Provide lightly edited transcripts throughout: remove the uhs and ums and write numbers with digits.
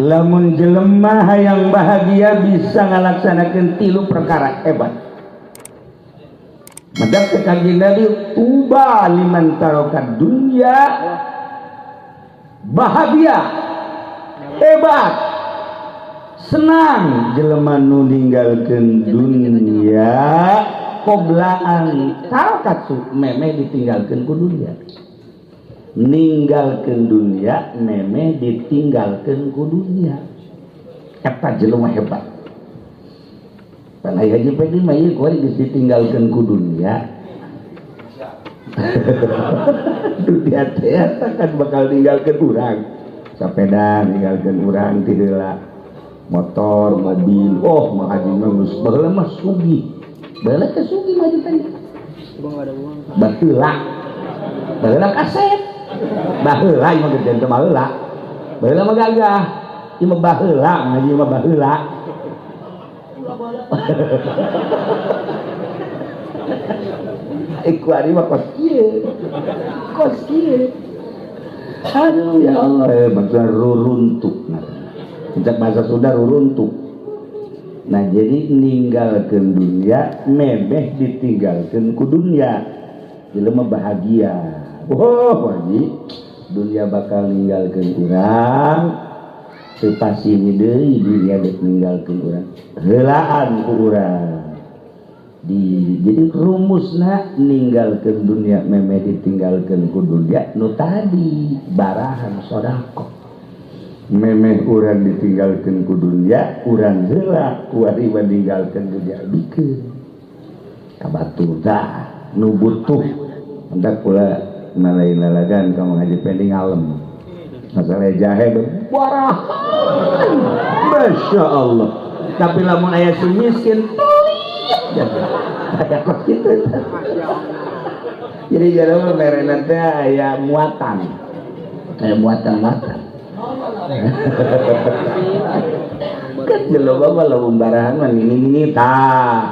Lamun jelema hayang bahagia bisa ngalaksanakeun tilu perkara hebat. Madak ke Kanjeng Nabi tuba liman tarokat dunya, bahagia hebat senang jelema nu ninggalkeun dunia qoblaan tarokat memeh ditinggalkeun ku dunia, ninggalkeun dunia memeh ditinggalkeun ku dunia. Eta jelema hebat. Pan aya Haji Pedi mah ieu kuari geus ditinggalkeun ku dunia. Dunia teh kan bakal ninggalkeun urang. Sapeda ninggalkeun urang ti heula. Motor, mobil, oh mah haji mah geus baheula mah sugih. Baheula teh sugih mah haji teh. Baheula. Baheula kaset. Baheula ieu mah gede teh baheula. Baheula mah gagah. Ieu mah baheula, haji mah baheula. Iku ari mah kos kieu. Kos kieu. Aduh ya Allah, bangsa ruruntuk. Nah, bahasa Sunda ruruntuk. Nah, jadi ninggalkeun dunia memeh ditinggalkeun ku dunia. Jelema bahagia. Oh, haji, dunia bakal ninggalkeun urang. Teu pasini deui dunia dek ninggalkeun urang. Heulaan ku urang. Di jadi rumusna ninggalkeun dunia memeh ditinggalkeun ku dunia nu tadi barahan sedekah. Memeh urang ditinggalkeun ku dunia, urang heula kuari ninggalkeun dunia bikeun ka batur tah nu butuh. Hendak pula nalain lalagan ka Mang Haji Pendi ngalem. Masalah jahe barahan. Masya Allah. Tapi lamun aya si miskin aya kos kitu. Jadi jelema merena teh aya muatan. Aya muatan-muatan. Kan jelema mah lamun barahan mah nini-nini tah,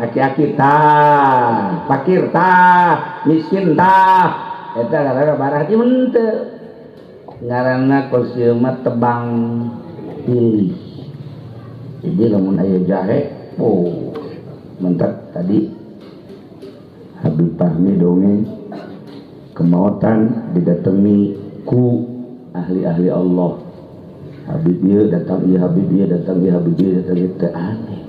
aki-aki tah, fakir tah, miskin tah. Eta ngaranna barah ieu henteu. Ngaranna kos ieu mah tebang pilih. Jadi lamun aya jahe, oh mentak tadi Habib Fahmi dongeng kemautan didatangi ku ahli-ahli Allah. Habib ieu datang ieu, Habib ieu datang ieu, Habib ieu datang ieu, teu aneh.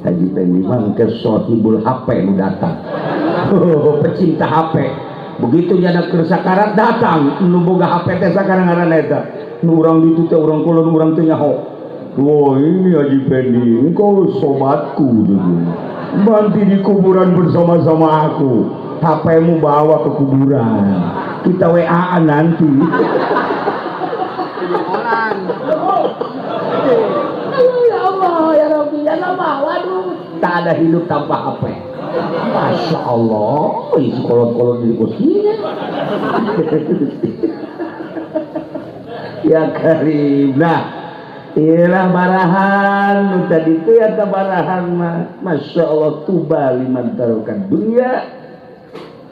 Haji Pendi mah ke sohibul HP nu datang. Pecinta HP. Begitu nyana keur sakarat datang nu boga HP teh sakarang ngaranna eta. Nu urang ditu teh urang kulon urang teh nyaho. Wah, ini Haji Pendi, engkau sobatku gitu. Nanti di kuburan bersama-sama aku. HP-mu bawa ke kuburan. Kita WA-an nanti. Ya Allah, ya Rabbi, ya Allah, waduh. Tak ada hidup tanpa HP. Masya Allah, isi kolot-kolot di kursinya. Ya Karim. Nah, iyalah barahan nu tadi itu ya barahan mah. Masya Allah, tuba liman tarukan dunia.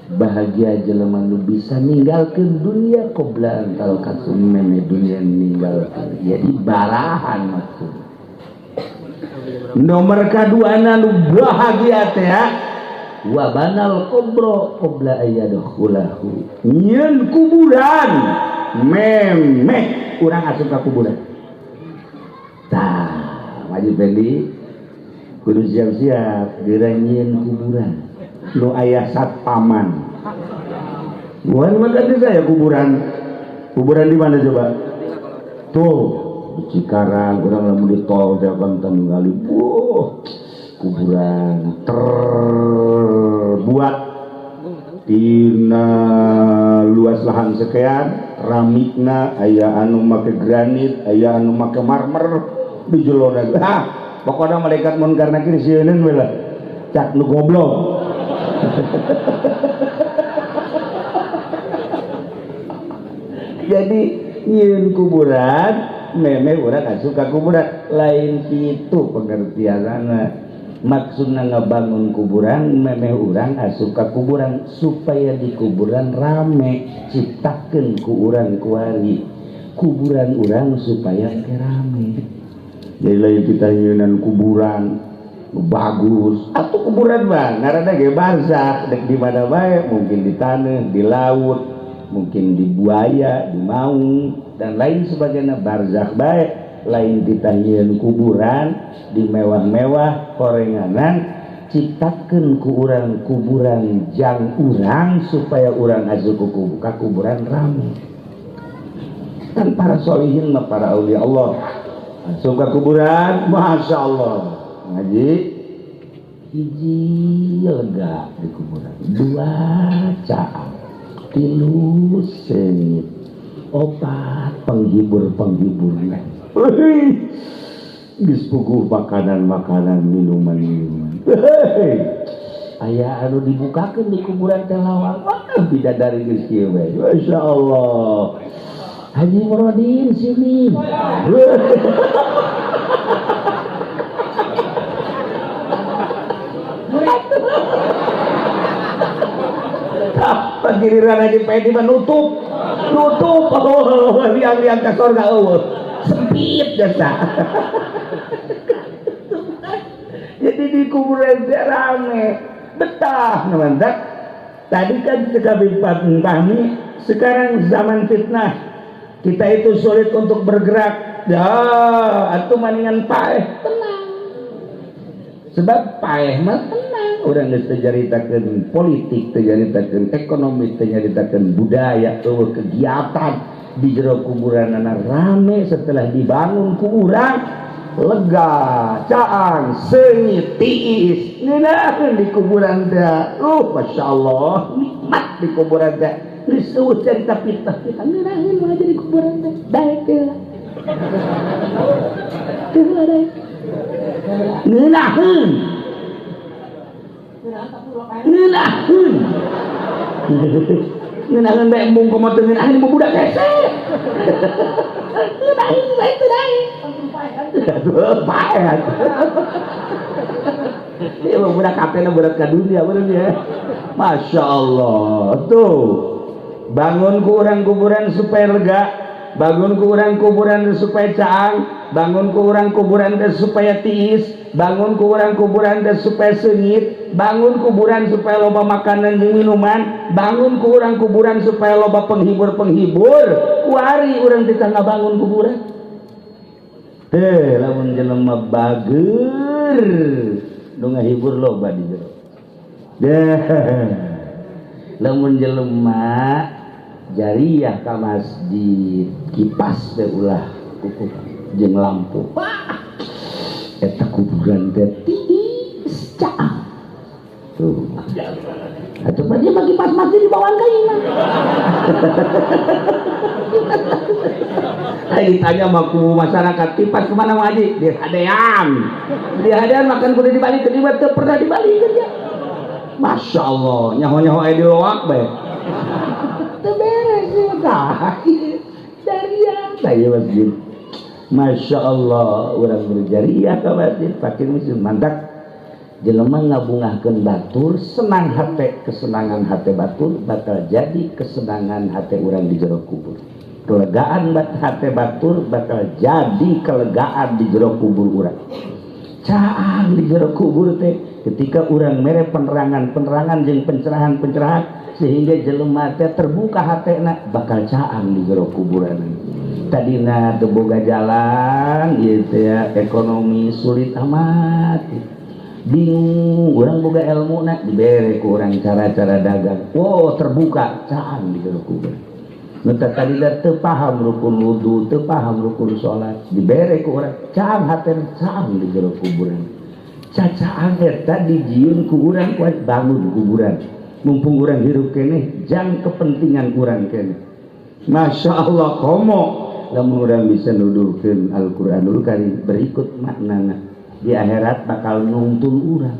Bahagia jelema nu bisa ninggalkeun dunia qobla tarukan meme dunia ninggalkeun. Jadi barahan maksud. Nomor kaduana nu bahagia teh wa banal qabra qabla ayyadkhulahu. Nyieun kuburan memeh urang asup ka kuburan. Tah, Haji Pendi kudu siap-siap geura nyieun kuburan. Nu aya satpaman. Bukan mah teh saya kuburan. Kuburan di mana coba? Tuh, di Cikarang urang lamun di tol teh kan ningali. Wuh, kuburan terbuat tina luas lahan sekian, ramikna aya anu make granit, aya anu make marmer di jelona. Ah, pokokna malaikat munkar nakir sieuneun we lah. Cak nu goblok. Jadi nyieun kuburan memeh urang asup ka kuburan lain kitu pengertianana. Maksudna ngabangun kuburan memeh urang asup ka kuburan supaya di kuburan rame, ciptakeun ku urang kuari. Kuburan urang supaya rame. Jadi lain kita nyieun kuburan bagus atau kuburan mah ngaranna ge barzakh, dek di mana bae, mungkin di tanah, di laut, mungkin di buaya, di maung dan lain sebagainya, barzakh bae. Lain kita nyieun kuburan di mewah-mewah korenganan, ciptakeun ku urang kuburan jang urang supaya urang asup ka kuburan rame. Kan para solihin mah, para aulia Allah, asup ka kuburan, Masya Allah, ngaji hiji lega di kuburan, dua caang, tilu seungit, opat penghibur-penghibur, geus puguh makanan-makanan, minuman-minuman. Aya anu dibukakeun di kuburan teh lawang, wah, bidadari geus kieu we. Masya Allah, Haji Muradin sini. Giliran Haji Pedi mah nutup, nutup, oh, liang-liang ka sorga eueuh. Sempit jasa. Jadi di kuburan teh rame, betah mantap. Tadi kan kami pahami, sekarang zaman fitnah, kita itu sulit untuk bergerak. Ya, atuh maningan paeh tenang. Sebab paeh mah tenang. Urang geus teu nyaritakeun politik, teu nyaritakeun ekonomi, teu nyaritakeun budaya, eueuh kegiatan di jero kuburanana rame. Setelah dibangun ku urang lega, caang, seungit, tiis, ngeunaheun di kuburan teh. Masya Allah, nikmat di kuburan teh. Geus eueuh carita fitnah, kita ngeunaheun mah jadi kuburan teh. Daek teh lah. Teu daek. Ngeunaheun. Ngeunaheun. Ngeunaheun bae embung komo teu ngeunaheun budak hese. Ngeunaheun bae teu daek. Aduh, paeh. Ieu mah budak hatena berat ka dunia bener ya. Masya Allah. Tuh. Bangun ku urang kuburan supaya lega, bangun ku urang kuburan supaya caang, bangun ku urang kuburan teh supaya tiis, bangun ku urang kuburan teh supaya seungit, bangun kuburan supaya loba makanan jeung minuman, bangun ku urang kuburan supaya loba penghibur-penghibur. Kuari urang teh ngabangun kuburan. Teh lamun jelema bager nu ngahibur loba di jero. Deh. Lamun jelema jariah ka masjid, kipas teh ulah kuku jeung lampu. Wah, eta kuburan teh tiis caang. Tuh. Atuh mah dia mah kipas masjid dibawaan ka imah. Ayo ditanya sama ku masyarakat, kipas kemana Mang Haji? Di hadean. Di hadean makan kudu dibalik ke teu pernah dibalik dia. Masya Allah, nyaho-nyaho aya di loak bae. Teu beres ieu tah. Jariah tah masjid. Masya Allah, urang berjariah ka masjid, fakir miskin mantak. Jelema ngabungahkeun batur, senang hate, kesenangan hate batur bakal jadi kesenangan hate urang di jero kubur. Kelegaan hate batur bakal jadi kelegaan di jero kubur urang. Caang di jero kubur teh ketika urang mere penerangan-penerangan jeung pencerahan-pencerahan sehingga jelema teh terbuka hatena, bakal caang di jero kuburan. Tadina teu boga jalan gitu ya, ekonomi sulit amat, bingung, urang boga ilmu na dibere ku urang cara-cara dagang, wow, terbuka, caang di jero kubur. Nu tadi teu paham rukun wudu, teu paham rukun salat, dibere ku urang, caang hatena, caang di jero kuburan. Cacaang eta dijieun ku urang kuat bangun kuburan. Mumpung urang hirup keneh jang kepentingan urang keneh. Masya Allah, komo lamun urang bisa nuduhkeun Al-Qur'anul Karim berikut maknana di akhirat bakal nungtun urang.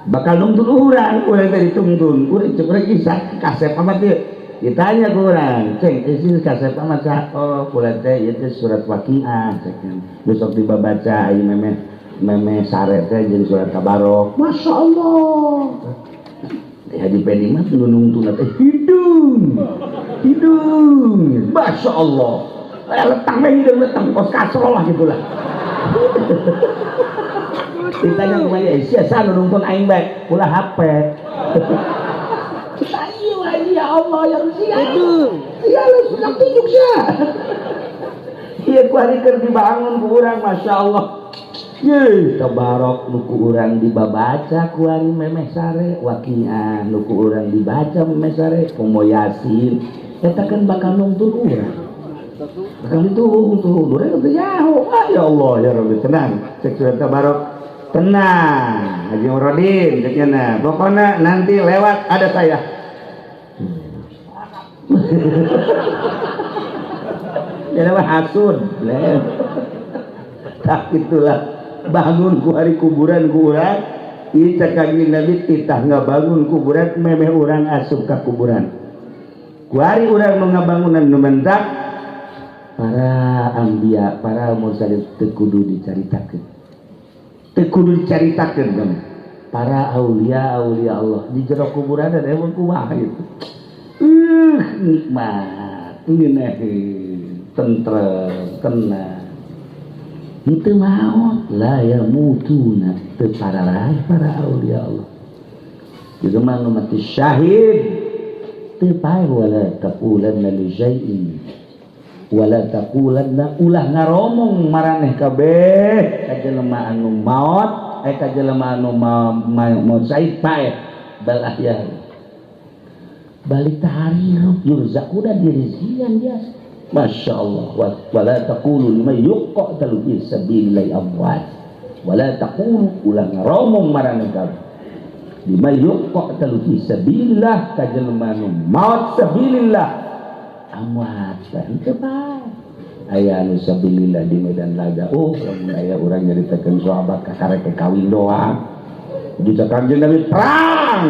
Bakal nungtun urang, urang teh dituntun. Urang cek urang isa kasep amat ieu. Ditanya ku urang, "Ceng, isi kasep amat sah?" "Oh, kula teh ieu teh surat Waqiah," cek. Besok dibabaca ieu memeh memeh sare teh jeung surat Tabarok. Masya Allah. Haji Pendi mah nu nungtun teh hidung. Hidung. Masya Allah. Letang we hidung letang kos kasro lah gitu lah. Ditanya kemana, sia nu nungtun aing bae, ulah HP. Ayo ya Allah ya sia. Iya lu sudah tunjuk sia. Iya ku hari keur dibangun ku urang Masya Allah. Ye, tabarok nu ku urang dibabaca ku hari memeh sare, waqiah nu ku urang dibaca memeh sare, komo Yasin eta kan bakal nungtun urang. Bakal dituhung urang teu nyaho. Ah ya Allah ya Rabbi tenang. Cek surat tabarok tenang Haji Muradin cek nya pokoknya nanti lewat ada saya. Jadi mah hasud. Tak itulah bangun ku hari kuburan ku urang. Ieu cek Kanjeng Nabi titah ngabangun kuburan memeh urang asup ka kuburan. Ku hari urang nu ngabangunan nu mentak para anbiya, para mursalin teu kudu dicaritakeun. Teu kudu dicaritakeun kan. Para aulia aulia Allah di jero kuburan ada emang kumaha itu. Nikmat, ngeunaheun, tentrem, tenang. Henteu maot la yamutuna teu pararaeh para aulia Allah. Jelema nu mati syahid teu paeh wala taqulanna li syai'in wala taqulanna ulah ngaromong maraneh kabeh ka jelema anu maot ka jelema anu maot syahid paeh bal ahya balik taharirup yurzaquna dirizian biasa. Masya Allah. Wala taqulu liman yuqtalu fi sabilillahi amwat. Wala taqulu ulah ngaromong maraneh kabeh liman yuqtalu fi sabilillah ka jelema nu maot sabilillah amwat. Henteu bae aya anu sabilillah di medan laga. Oh lamun aya urang nyaritakeun sahabat kakarek kawin doang di Kanjeng Nabi perang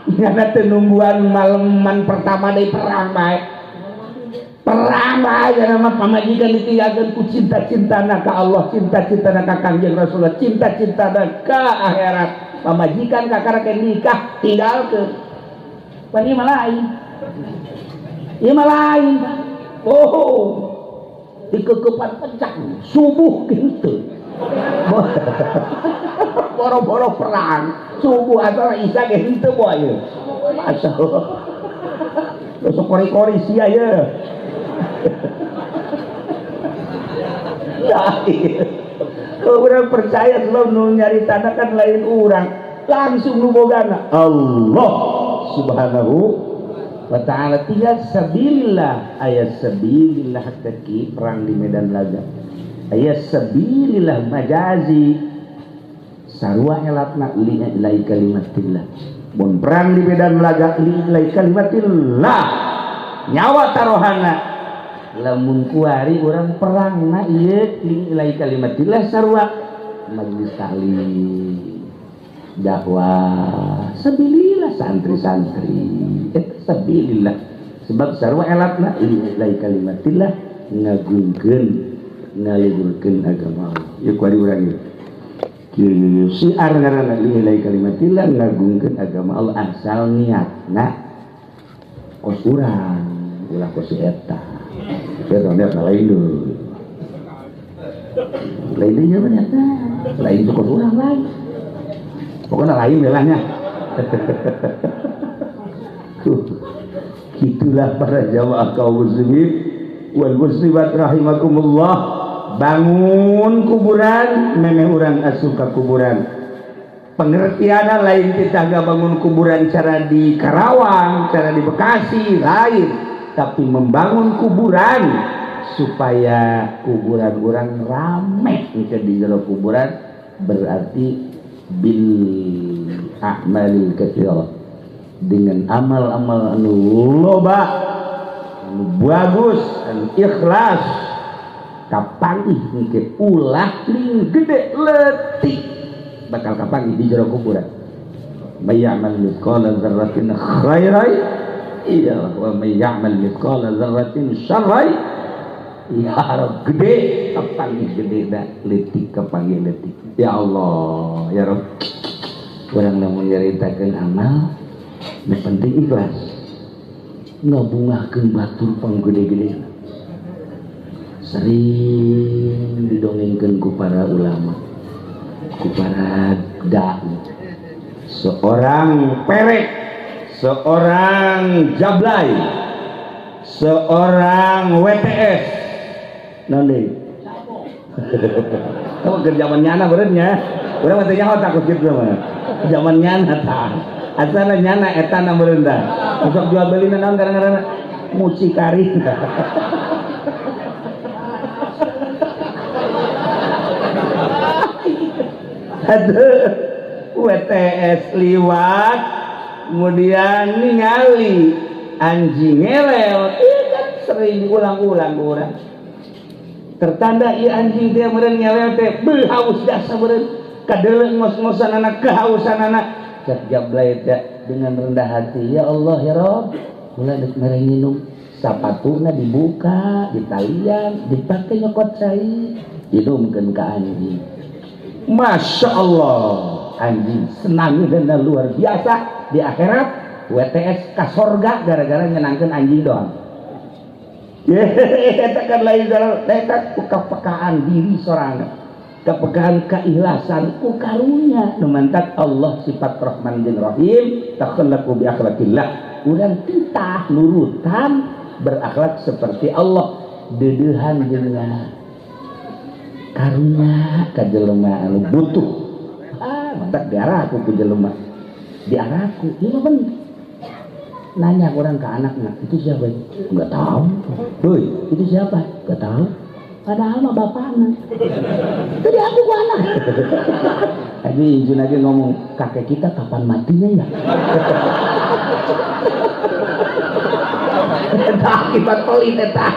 ngana teu nungguan maleman pertama deui perang bae. Perang bae nama pamajikan ditinggalkeun ku cinta-cintana ka Allah, cinta-cintana ka Kanjeng Rasulullah, cinta-cintana ka akhirat. Pamajikan kakarek nikah tinggalkeun. Pan ieu mah lain. Ieu mah lain. Oh. Dikekepan pencak subuh gitu. Boro-boro perang, subuh atau isya ge henteu boy. Masya Allah. Besok kori-kori sia ya. Nah, orang percaya sebab nu nyari tanah kan lain orang langsung nu bogana Allah Subhanahu wa ta'ala. Tinggal sabilillah ayat sabilillah teki perang di medan laga ayat sabilillah majazi sarua elatna li lai kalimatillah mun perang di medan laga li lai kalimatillah nyawa tarohana lamun kuari urang perang na ieu li lai kalimatillah sarua majelis taklim dakwah sabilillah santri-santri sabilillah sebab sarua elatna li lai kalimatillah ngagungkeun ngaluhurkeun agama Allah ieu kuari urang ieu kieu syiar ngaranna li lai kalimatillah ngagungkeun agama Allah asal niatna kos urang ulah kos si eta eta niatna lain deui lain deui nya niatna lain teh kos urang lain pokoknya lain belahnya. Itulah para jamaah kaum muslimin wal muslimat rahimakumullah. Bangun kuburan memeh urang asup ka kuburan. Pengertianna lain kita nggak bangun kuburan cara di Karawang, cara di Bekasi lain, tapi membangun kuburan supaya kuburan orang rame jika di jero kuburan berarti bil a'malil katsirah dengan amal-amal anu loba anu bagus anu ikhlas kapanggih engke ulah ling gede leutik bakal kapanggih di jero kuburan. May ya'mal mithqala dzarratin khairan iya wa may ya'mal mithqala dzarratin syarran ya Rabb gede kapanggih gede da leutik kapanggih leutik ya Allah ya Rabb. Urang lamun nyaritakeun amal Nu penting ikhlas. Ngabungahkeun batur panggede-gede. Sering didongengkeun ku para ulama, ku para dai. Seorang perek, seorang jablay, seorang WTS. Naon deui? Oh, keur zaman nyana beureunya. Urang mah teu nyaho takut kitu mah. Zaman nyana tah. Asalna nyana eta na meureun tah. Sok jual beli naon gara-gara mucikari. Aduh, WTS liwat kemudian ningali anjing ngelel, iya kan sering diulang-ulang orang. Tertanda iya anjing teh meureun ngelel teh beuh haus jasa meureun kadeuleu ngos-ngosan anak kehausan anak. Cek jablay teh dengan rendah hati, ya Allah ya Rob, kula deuk mere nginum, sapatuna dibuka, ditalian, dipake nyokot cai, hidungkeun ka anjing. Masya Allah, anjing senang dan luar biasa di akhirat. WTS ka sorga gara-gara nyenangkan anjing doang. Eta kan lain eta ku kepekaan diri sorangan, kepekaan keikhlasan ku karunya. Nu mantak Allah sifat Rahman jeung Rahim, takhallaqu bi akhlaqillah. Urang titah nurutan berakhlak seperti Allah, deudeuhan jeung karunya ka jelema anu butuh. Ah, mantak diaraku ku jelema. Diaraku, ieu mah bener. Nanya orang ke anaknya, itu siapa? Enggak tahu. Hoi, itu siapa? Enggak tahu. Padahal mah bapaknya. Jadi aku ku anak. Jadi injun lagi ngomong, kakek kita kapan matinya ya? Eta akibat pelit eta.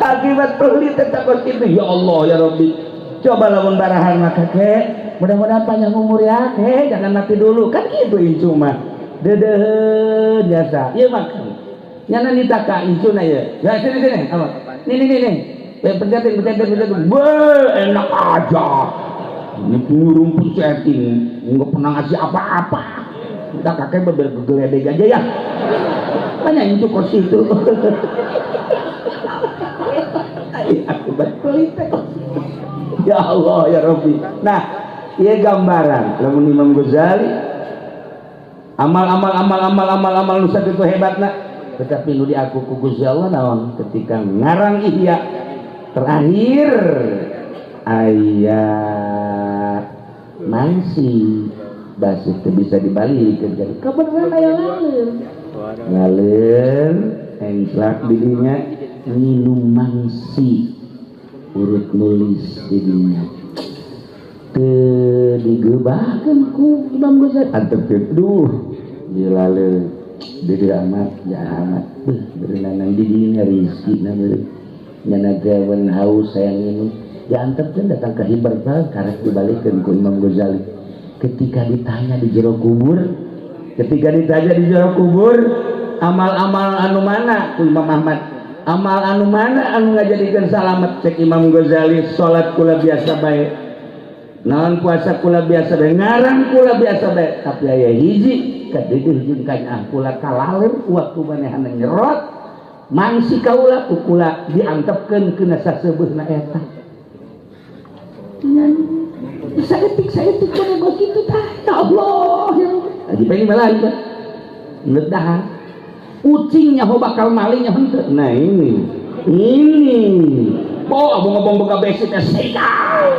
Akibat pelit eta kos kitu. Ya Allah ya Rabbi. Coba lamun barahan mah kakek, mudah-mudahan panjang umur ya, kek, jangan mati dulu. Kan gitu incu mah. Deudeuh biasa. Ieu mah nyana nitaka incuna ya. Ya sini sini, apa? Nih nih nih nih. Pencetin pencetin pencetin. Beuh, enak aja. Ini rumput setting, nggak pernah ngasih apa-apa. Udah kakek beber geledek aja ya. Banyak incu kos itu. Akibat pelit. Ya Allah ya Rabbi. Nah, ieu gambaran lamun Imam Ghazali amal-amal amal-amal amal-amal nu sakitu hebatna, tetapi nu diaku ku Gusti Allah naon ketika ngarang Ihya terakhir ayat mangsi basih teu bisa dibalik jadi kebenaran aya laleur ngalir engklak didinya nginum mangsi urut nulis didinya teu digeubahkeun ku Imam Ghazali antep duh dilaleur deudeuh amat ya amat beuh berenangan didinya rizkina beuh nyana teh haus hayang minum diantepkeun datang ke Hibertal karek dibalikeun ku Imam Ghazali ketika ditanya di jero kubur, ketika ditanya di jero kubur amal-amal anu mana ku Imam Ahmad, amal anu mana anu ngajadikeun salamet, cek Imam Ghazali salat kula biasa bae, naon puasa kula biasa bae, ngarang kula biasa bae, tapi aya hiji kadeudeuh jeung kanyaah kula kalaler waktu manehna nyerot mangsi kaula ku kula diantepkeun kana saseubeuna eta. Saeutik saeutik kudu kos kitu tah. Ya Allah ya Rabbi. Haji pengen malah itu. Dahar. Ucing nyaho bakal maling nyaho henteu. Nah ini. Ini. Oh, abang-abang boga besi teh sikat.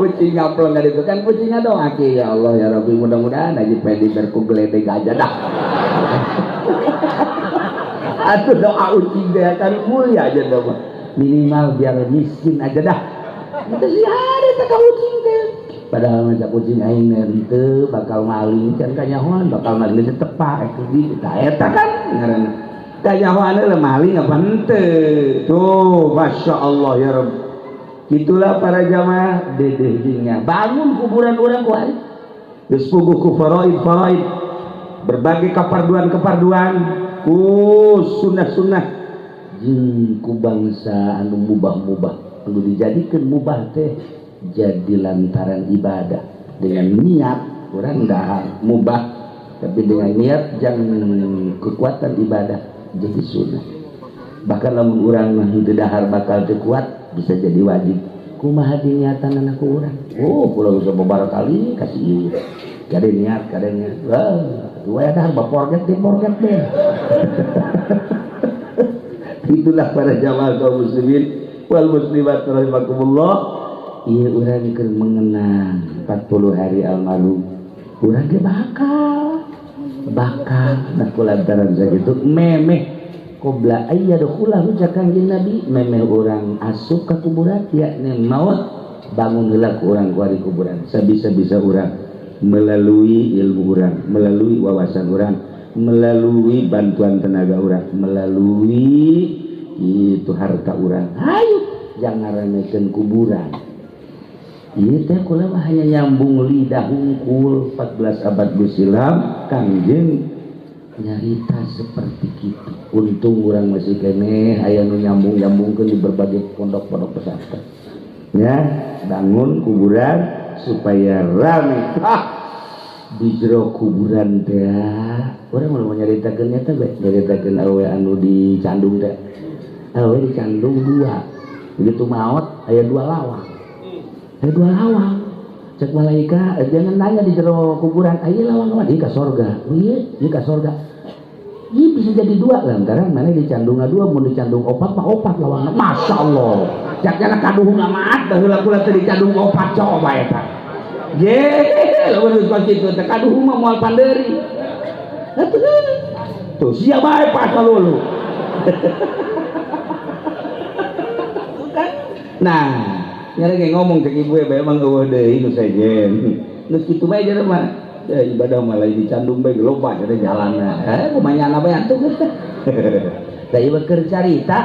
Ucing ngaplong itu kan kucingnya dong aki ya Allah ya Rabbi mudah-mudahan Haji Pendi berku geledek aja dah. Atau doa ucing deh kan mulia aja dong. Minimal biar miskin aja dah. Itu sih ada tak ucing teh. Padahal mah kucing aing henteu bakal maling can kanyahoan bakal maling geus tepak eta tah eta kan ngaranna. Kanyahoan leuh maling apa henteu. Tuh Masya Allah ya Rabb. Itulah para jamaah dedehnya. Bangun kuburan orang ku hari. Geus puguh ku faraid faraid. Berbagai kaparduan-kaparduan ku sunnah-sunnah jeung ku bangsa anu mubah-mubah anu dijadikeun mubah teh jadi lantaran ibadah. Dengan niat urang dahar mubah, tapi dengan niat jangan kekuatan ibadah jadi sunnah. Bahkan lamun urang mah henteu dahar bakal teu kuat, bisa jadi wajib. Kumaha diniatan anak urang? Oh, kula geus sababaraha kali kasih ieu. Kade niat, kade niat. Wah, dua dahar baporget di porget deh. Itulah para jamaah kaum muslimin wal muslimat rahimakumullah. Ieu urang keur mengenang 40 hari almarhum. Urang ge bakal bakal. Nah, kulantaran sakitu memeh qabla ayyadkhulahu Kanjeng Nabi, memeh urang asup ka kuburan, yakni maut, bangun heula ku urang kuari kuburan sabisa-bisa urang, melalui ilmu urang, melalui wawasan urang, melalui bantuan tenaga urang, melalui itu harta urang. Ayo jangan ngaramikeun kuburan. Ieu teh kula mah hanya nyambung lidah hungkul. 14 abad silam Kangjeng nyarita seperti gitu. Untung urang masih keneh aya nu nyambung-nyambungkeun di berbagai pondok-pondok pesantren ya, bangun kuburan supaya rame. Ah, di jero kuburan teh urang mau nyaritakeun nyata bae, nyaritakeun awewe anu di Candung teh. Awewe di Candung dua, begitu maot aya dua lawang, aya dua lawang. Cek malaikat, jangan nanya di jero kuburan, aya lawang kemana? Ieu ka sorga. Oh iya, ieu ka sorga. Iya, bisa jadi dua lantaran mana di Candung dua, mun di Candung opat mah opat lawangna. Masya Allah. Cak jana kaduhung amat baheula kula teh di Candung opat, coba eta. Ye, lamun geus kos kitu teh kaduhung mah moal pandeuri. Atuh tuh sia bae pas lulu. Kan? Nah, nyari ge ngomong ke ibu ya, emang eueuh deui nu sejen. Geus kitu bae jelema. Eh, ibadah malah di Candung bae loba jadi jalanna. Eh, kumaha nyana bae atuh geus teh. Da ieu keur carita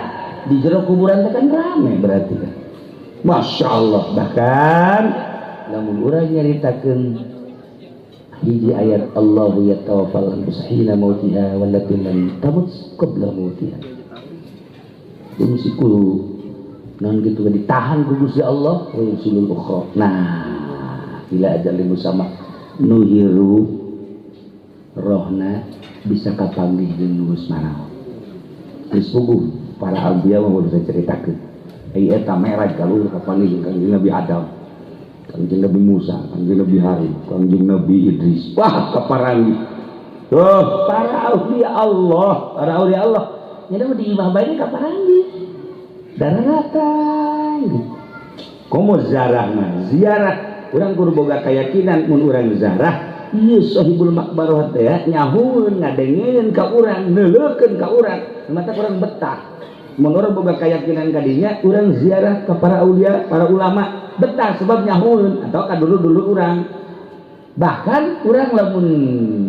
di jero kuburan teh kan rame berarti kan. Masya Allah, bahkan lamun urang nyaritakeun hiji ayat, Allahu yatawaffal anfus hina mautiha wallati lam tamut qabla mautiha. Yumsiku non gitu kan, ditahan ku Gusti Allah, wa yursilul ukhra. Nah, ila ajalin musamma, nu hirup rohna bisa kapanggih jeung nu geus maraot. Geus puguh para aulia mah bisa ceritakeun. Ai eta meraj kaluhur kapanggih jeung Kangjeng Nabi Adam, Kangjeng Nabi Musa, Kangjeng Nabi Harun, Kangjeng Nabi Idris. Wah, kaparanggih. Tuh, para aulia Allah, para aulia Allah. Jadi mah di imah bae kaparanggih. Darah datang. Komo zarah mah, ziarah urang kudu boga keyakinan mun urang zarah ieu sahibul maqbarah teh nyahueun, ngadengeun ka urang, neuleukeun ka urang, mata urang betah. Mun urang boga keyakinan ka dinya, urang ziarah ke para aulia, para ulama betah sebab nyahueun atau ka dulu-dulu urang. Bahkan urang lamun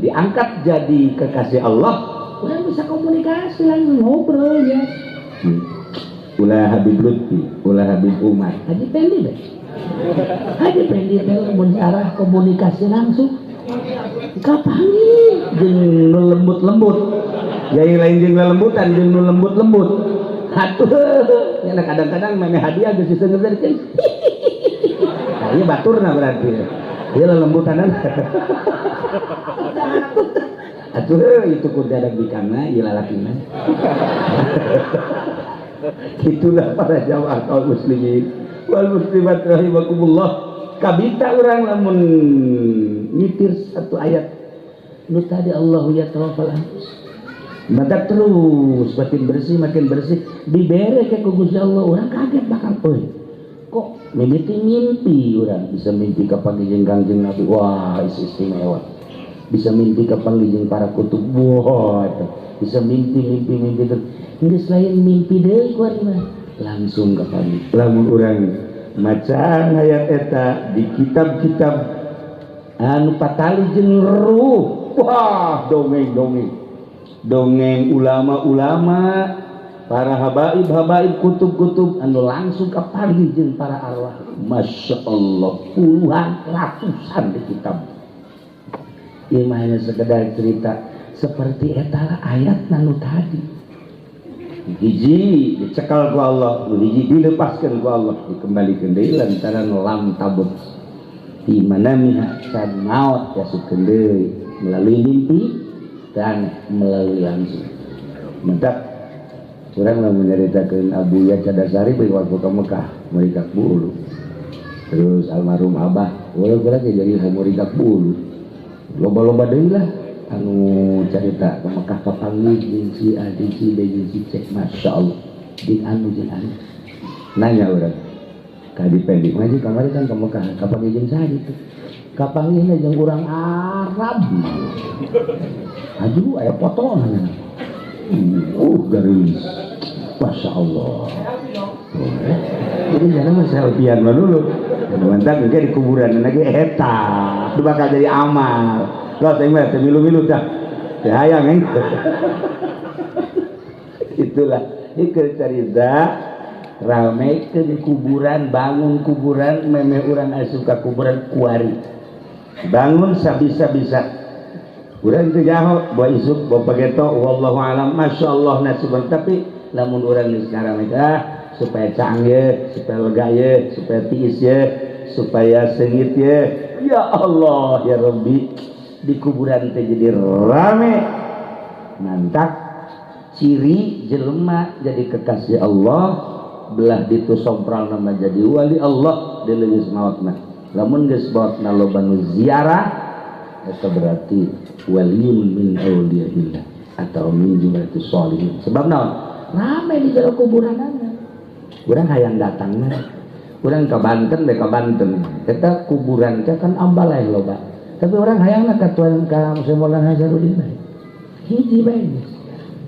diangkat jadi kekasih Allah, urang bisa komunikasi langsung, ngobrol ya. Ulah Habib Lutfi, ulah Habib Umar, Haji Pendi deh. Haji Pendi teh lamun arah komunikasi langsung kapanggih jeung nu lembut-lembut. Jadi lain jeung lembutan, jeung nu lembut-lembut. Atuh, nya kadang-kadang memeh hadiah geus diseungeurkeun. Nah, ieu baturna berarti. Ieu lelembutanan. Atuh itu kudu bikangna ieu lalakina. Itulah para jamaah kaum muslimin wal muslimat rahimakumullah. Kabita urang lamun nyitir satu ayat nu tadi, Allahu yatawaffal anfus. Badak terus makin bersih dibere ke ku Gusti Allah, urang kaget bakal, euy, kok mimiti mimpi urang bisa mimpi kapanggih jeung Kangjeng Nabi, wah, istimewa. Bisa mimpi kapanggih jeung para kutub, wah, eta. Bisa mimpi mimpi mimpi terus, geus lain mimpi deui ku mah, langsung kapanggih. Lamun urang maca ayat eta di kitab-kitab anu patali jeung ruh, wah, dongeng-dongeng dongeng ulama-ulama, para habaib-habaib, kutub-kutub anu langsung kapanggih jeung para arwah, Masya Allah, puluhan ratusan di kitab. Ieu mah hanya sekedar cerita seperti eta ayat nu tadi, hiji dicekal ku Allah, nu hiji dilepaskan ku Allah, dikembalikan deui lantaran lam tabut. Fi manamiha can maot diasupkeun deui melalui mimpi dan melalui langsung. Mentak urang lamun nyaritakeun Abuya Cadasari bagi waktu ke Mekah merikak bulu. Terus almarhum Abah, boleh lagi jadi merikak bulu. Loba-loba deui lah anu carita ke Mekah kapanggih jeung si A jeung si B jeung si C, Masya Allah jeung anu jeung anu. Nanya urang ka Haji Pendi, ngaji kamari kan ke Mekah kapanggih jeung saha gitu. Kapanggihna jeung urang Arab. Aduh, aya foto nanya. Garis. Masya Allah. Jadi jangan mah selfiean mah dulu. Mantap juga di kuburan lagi eta. Itu bakal jadi amal. Lo saya mah teu milu-milu dah. Teu hayang eh. Itulah ieu carita rame ke di kuburan, bangun kuburan memeh urang asup ka kuburan kuari. Bangun sabisa-bisa. Urang teu jaho bawa isuk bawa pageto wallahu alam masyaallah nasiban, tapi lamun urang geus sekarang ah supaya caang ye, supaya lega ye, supaya tiis ye, supaya seungit ye. Ya Allah ya Rabbi, di kuburan teh jadi rame. Mantak ciri jelema jadi kekasih Allah belah ditu sompral nama jadi wali Allah di leungis maotna. Lamun geus maotna loba nu ziarah eta berarti waliyun min auliyaillah atau min jumlatis sholihin. Sebab naon? Rame di jero kuburanana. Urang hayang datang mah. Urang ke Banten bae ka Banten. Eta kuburan teh kan ambalai loba. Tapi urang hayangna ka Tuan ka Maulana Hasanuddin bae. Hiji bae.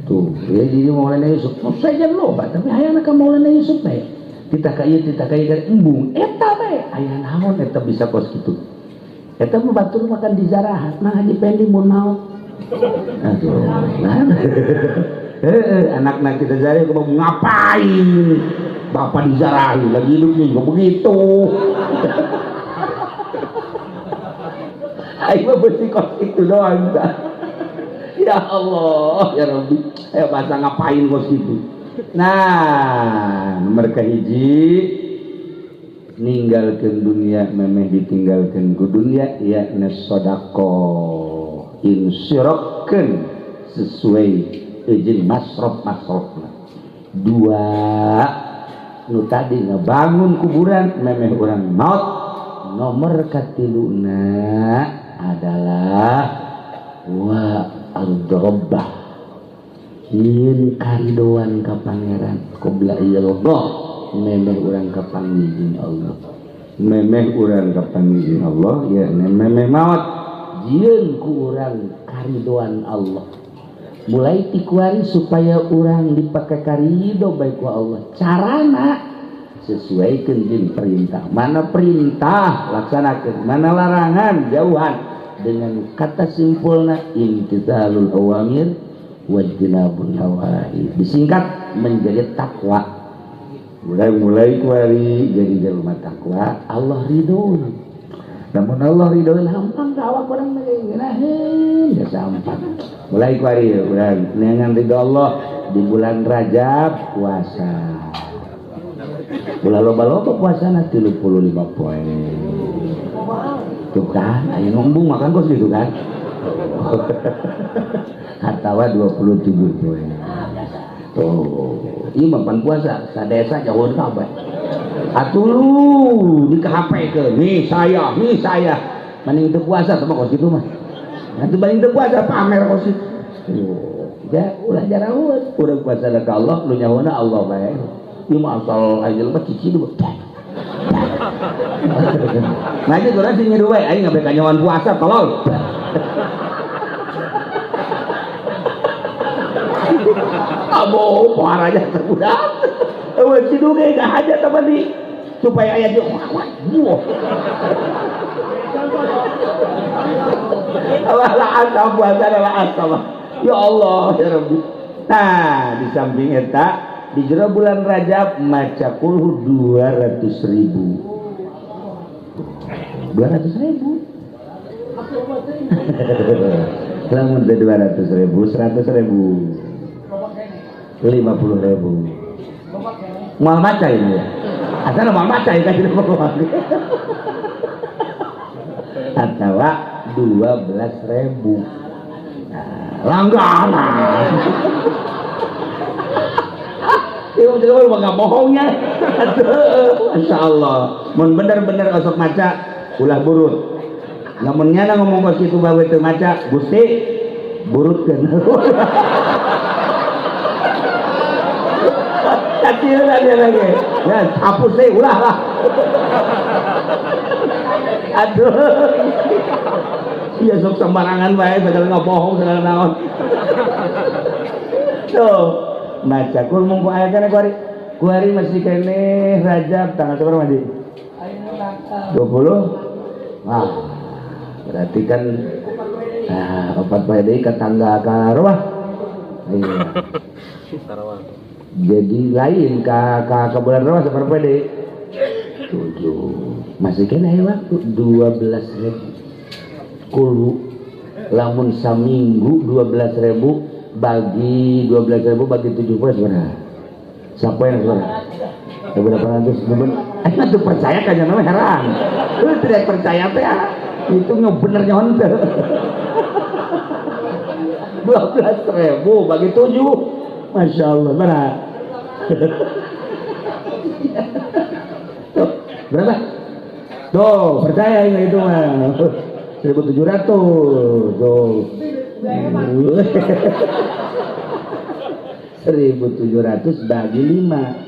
Tuh, ya jadi Maulana Yusuf. Oh, saja loba, tapi hayangna ka Maulana Yusuf bae. Titah ka ieu, titah ka ieu embung. Eta bae aya naon eta bisa kos kitu. Eta mah batur makan di zarahan. Nah, Haji Pendi mun maot. Aduh, nah. Anak-anak kita zari mau ngapain? Bapak dizarahi lagi hidupnya juga begitu. Ayo besi kos itu doang. Ya Allah, ya Rabbi. Ayo bahasa ngapain kos itu. Nah, nomor kahiji ninggalkeun dunia memeh ditinggalkeun ku dunia yakni sedekah insirokkeun sesuai jeung masrof-masrofna. Dua nu tadi ngebangun kuburan memeh urang maut. Nomor katiluna adalah wa ardrobbah nyieun karidoan ka pangeran qabla yalqa memeh urang kapanggih jeung Allah, memeh urang kapanggih jeung Allah ya memeh maut jieun ku urang karidoan Allah. Mulai tikuari supaya urang dipakai karido baik ku Allah, carana sesuaikan jeung perintah, mana perintah laksanakan, mana larangan jauhan. Dengan kata simpulna imtithalul awamir wajtinabun nawahi, disingkat menjadi takwa. Mulai kuari jadi jelema takwa, Allah ridho. Namun Allah ridho hampang ka awak urang ngeunaheun geus hampang. Mulai kuari urang neangan ridho Allah di bulan Rajab puasa. Ulah loba-loba puasana 35 poe. Tuh kan, aya ngembung makan kos gitu kan. Atawa 27 poe. Tuh, ieu mah pan puasa sadesa jauheun kabeh. Atuh lu di HP ke, nih saya, nih saya. Mending teu puasa sama kos gitu mah. Nanti paling teu puasa pamer kos itu. Ya, ulah jaraheun. Urang puasa ka Allah, nu nyahoona Allah bae. Ieu mah asal aya jelema cici du. Nah, itu urang sing nyeduh bae, aing ngabe kanyawan puasa tolol. Abo pohara aja terbudak. Eueuh cidu ge gak hajat apa di supaya aya jeung wah wah. Allah la asam puasa la asam. Ya Allah ya Rabbi. Nah, di samping eta di jero bulan Rajab maca kulhu 200.000. 200.000. Lamun teh 200.000, 100.000, 50.000. Moal maca ini ya. Asal moal maca ya kan. Atau 12.000. Nah, langganan. Ieu mah nggak bohongnya. Masya Allah. Mun bener-bener osok maca ulah burut. Lamun nyana ngomong kos kitu bae teu maca, Gusti burutkeun. Kacil dia lagi. Ya, hapus deh ulah lah. Aduh. Iya sok sembarangan bae segala ngabohong segala naon. Tuh, maca kul mung aya kana kuari. Kuari masih keneh Rajab tanggal berapa Madi? 20. Wah. Berarti kan nah, 4 poe deui ka tangga ka rumah. Iya. Jadi lain ka bulan rumah sabar poe deui. 7. Masih keneh waktu 12.000. Kulu lamun saminggu 12.000 bagi 12.000 bagi 7 poe sebenarnya. Siapa yang sebenarnya? Berapa ratus? Aing tuh percaya kan namanya heran. Lu tidak percaya teh itu bener nyon teh. 12.000 bagi 7. Masya Allah, mana? Tuh, berapa? Tuh, percaya ini itu mah. 1.700. Tuh. 1.700 bagi 5.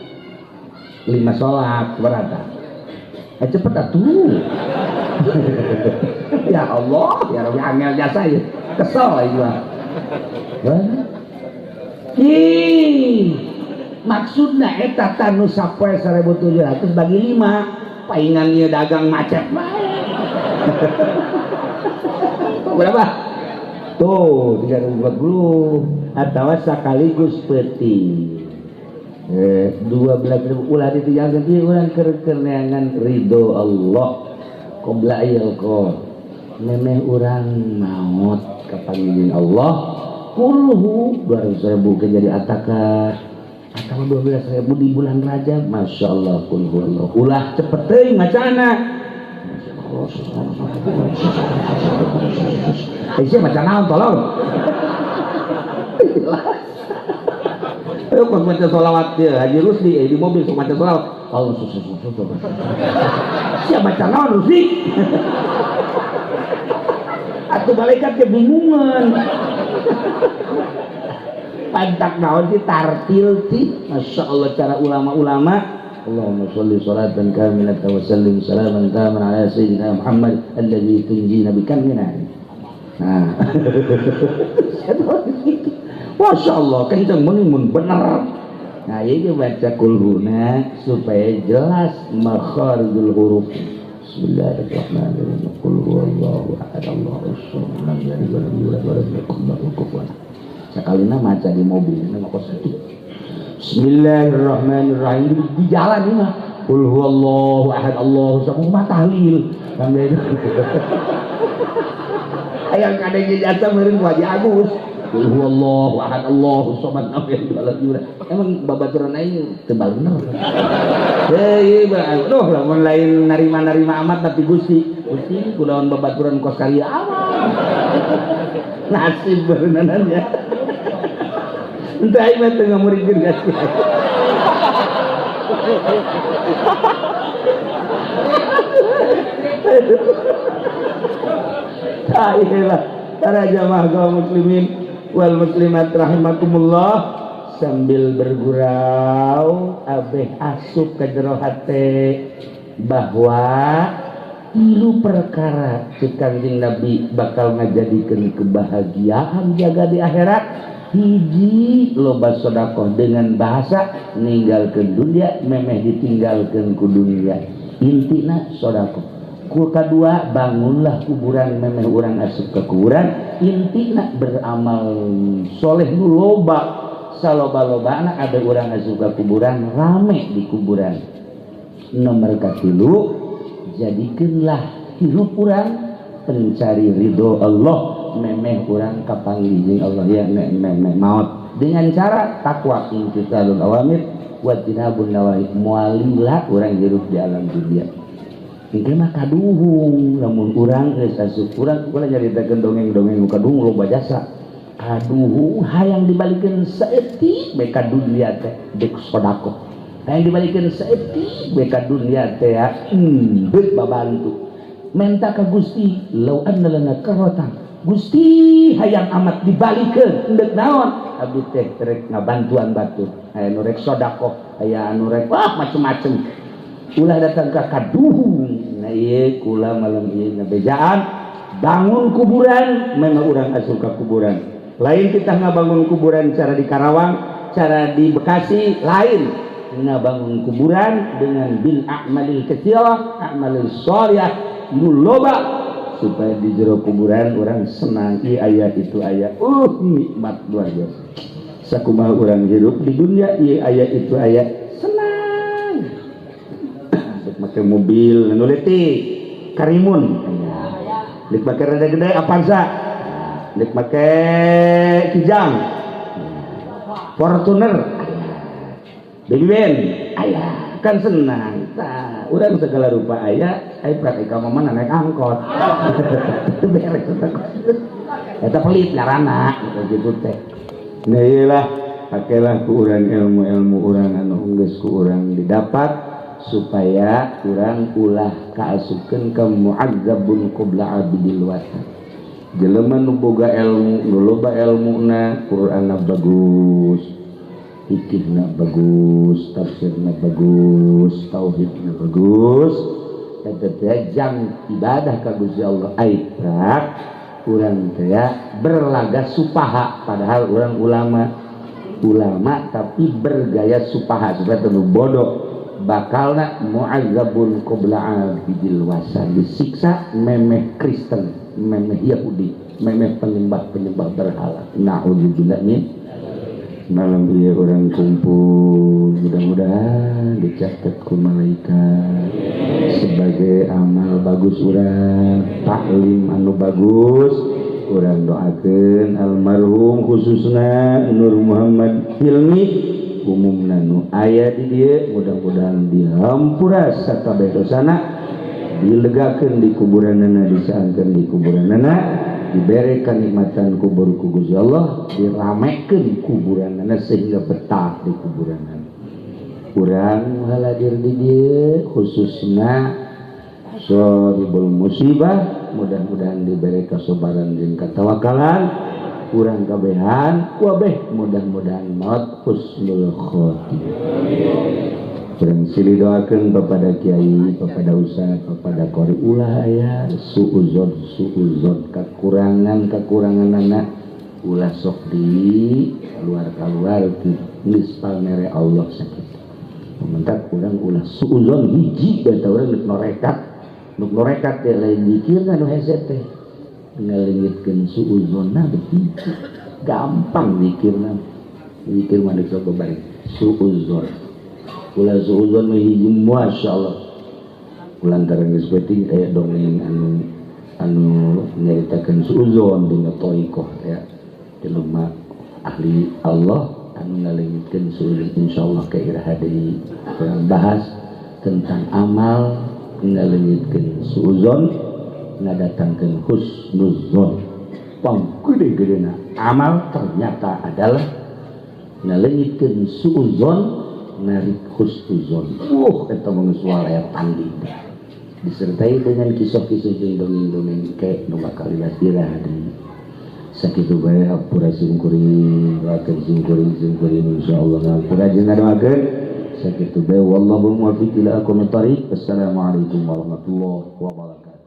5 sholat berapa? Cepet atuh. Ya Allah, ya Rabbi angel jasa ya. Kesel aing mah. Ih, maksudna eta tanu sapoe 1.700 bagi 5, paingan ieu dagang macet bae. Berapa? Tuh, 340 atau sekaligus peti. 12.000 ulah ditinggalkeun ieu urang keur neangan ridho Allah. Qabla yalqa. Memeh urang maot ka pangijin Allah. Kulhu 200.000 ke jadi ataka atau 12.000 di bulan Rajab. Masya Allah kulhu Allah. Ulah cepet teuing macana. Sia maca naon tolong. Ayo pas maca sholawat dia Haji Rusdi di mobil sok maca sholawat. Allah sia maca naon Rusdi? Atuh malaikat kebingungan. Pantak naon sih tartil sih. Masya Allah cara ulama-ulama. Allahumma sholli salatan kamilatan wa sallim salaman taman ala sayyidina Muhammad alladzi tunjina bikamina. Nah. Masya Allah kenceng mun bener. Nah, ini baca kulhuna supaya jelas makharijul huruf. Bismillahirrahmanirrahim. Qul huwallahu ahad, Allahus samad, lam yalid walam yulad walam yakul lahu kufuwan ahad. Sakalina maca di mobil ini mah kos itu. Bismillahirrahmanirrahim di jalan ini mah. Qul huwallahu ahad, Allahus samad, mah tahlil. Sampai itu. Hayang kadang jasa meureun ku Haji Agus. Qul huwallahu ahad, Allahus samad, lam yalid walam yulad. Emang babaturan aing teu bener. Heuh, aduh lamun lain narima-narima amat tapi Gusti. Gusti kunaon babaturan kos kali amat. Nasib beuneunan ya. Entah aing mah teu ngamurikeun ka si aing. Ayolah para jamaah kaum muslimin wal muslimat rahimakumullah, sambil bergurau abeh asup ke jero hate bahwa tilu perkara cek Kanjeng Nabi bakal ngajadikeun kebahagiaan jaga di akhirat. Hiji, loba sedekah dengan bahasa ninggalkeun dunia memeh ditinggalkeun ku dunia, intina sedekah. Ku kadua, bangunlah kuburan memeh urang asup ke kuburan, intina beramal soleh nu loba saloba-lobana ada urang asup ke kuburan rame di kuburan. Nomor katilu, jadikeunlah hirup urang pencari ridho Allah memeh urang kapanggih Allah ya memeh maut dengan cara takwa imtithalul awamir wa tinabun nawahi, mualila urang hirup di alam dunia. Engke mah kaduhung lamun urang geus asup urang kula nyaritakeun dongeng-dongeng nu kaduhung loba jasa. Kaduhung hayang dibalikeun saeutik bae ka dunya teh dek sedekah. Hayang dibalikeun saeutik bae ka dunya teh ya, beut babantu. Menta ka Gusti, lau anna lana karratan. Gusti hayang amat dibalikeun endek naon? Abdi teh rek ngabantuan batur. Aya nu rek sedekah, aya anu rek wah macem-macem. Ulah datang ka kaduhung. Nah ieu kula malam ieu ngabejaan bangun kuburan, memang urang asup ka kuburan. Lain kita ngabangun kuburan cara di Karawang, cara di Bekasi, lain. Ngabangun kuburan dengan bil a'malil katsirah, a'malil sholihah nu loba supaya di jero kuburan orang senang, ieu aya itu aya. Nikmat luar biasa. Sakumaha urang hirup di dunia ieu aya itu aya senang. Dek make mobil nu leutik Karimun aya. Dek make rada gede Avanza. Dek make Kijang, Fortuner, Baby Ben aya, kan senang. Tah, urang segala rupa aya, aya praktika mana naik angkot. Beres eta pelit ngaranna gitu teh. Nah ieu lah, pakailah ku urang ilmu-ilmu urang anu geus ku urang didapat supaya urang ulah kaasupkeun ka mu'adzabun qabla abidil watan. Jelema nu boga ilmu, nu loba ilmuna, Qur'anna bagus, fikihna bagus, tafsirna bagus, tauhidna bagus, eta teh jang ibadah ka Gusti Allah. Ai prak urang teh berlaga supaha padahal urang ulama, ulama tapi bergaya supaha supaya teu bodoh, bakalna mu'adzabun qabla abidil wasan, disiksa memeh Kristen, memeh Yahudi, memeh penyembah-penyembah berhala. Na'udzubillah min. Malam ieu urang kumpul mudah-mudahan dicatat ku malaikat sebagai amal bagus urang, taklim anu bagus. Urang doakeun almarhum khususna Nur Muhammad Hilmi, umumna nu aya di dieu mudah-mudahan dihampura sakabeh dosana, dilegakeun di kuburanana, disaangkeun di kuburanana, dibere kenikmatan kubur ku Gusti Allah, diramekeun kuburanana sehingga betah di kuburanana. Urang haladir di dieu khususna sahibul musibah mudah-mudahan diberi kesabaran jeung katawakalan. Urang kabehan wabeh mudah-mudahan maut husnul khotimah. Urang silih doakeun kepada kiai, kepada ustaz, kepada qori, ulah aya suuzon suuzon kekurangan kekurangan anak ulah sok di keluar keluar geus pamere Allah sakitu. Mentak urang ulah suuzon hiji beta urang nu norekat, nu norekat teh lain zikirna nu hese teh ngaleungitkeun suuzonna begitu gampang zikirna. Zikir mah sok babari suuzon, ulah suuzon mah hiji masyaallah. Kulantaran geus penting aya dongeng anu anu nyaritakeun suuzon dina thariqah ya jelema ahli Allah anu ngaleungitkeun suuzon. Insyaallah ke iraha deui urang bahas tentang amal ngaleungitkeun suuzon ngadatangkeun husnuzon. Pang gede-gedena amal ternyata adalah ngaleungitkeun suuzon narik husnuzon. Eta mah geus aya tanding disertai dengan kisah-kisah jeung dongeng-dongeng ke nu bakal dilihat deui. Sakitu bae hampura simkuring, doakeun simkuring simkuring insyaallah ngampura jeung ngadoakeun. Sakitu bae, wallahu muwaffiq ila aqwamit thariq. Assalamualaikum warahmatullahi wabarakatuh.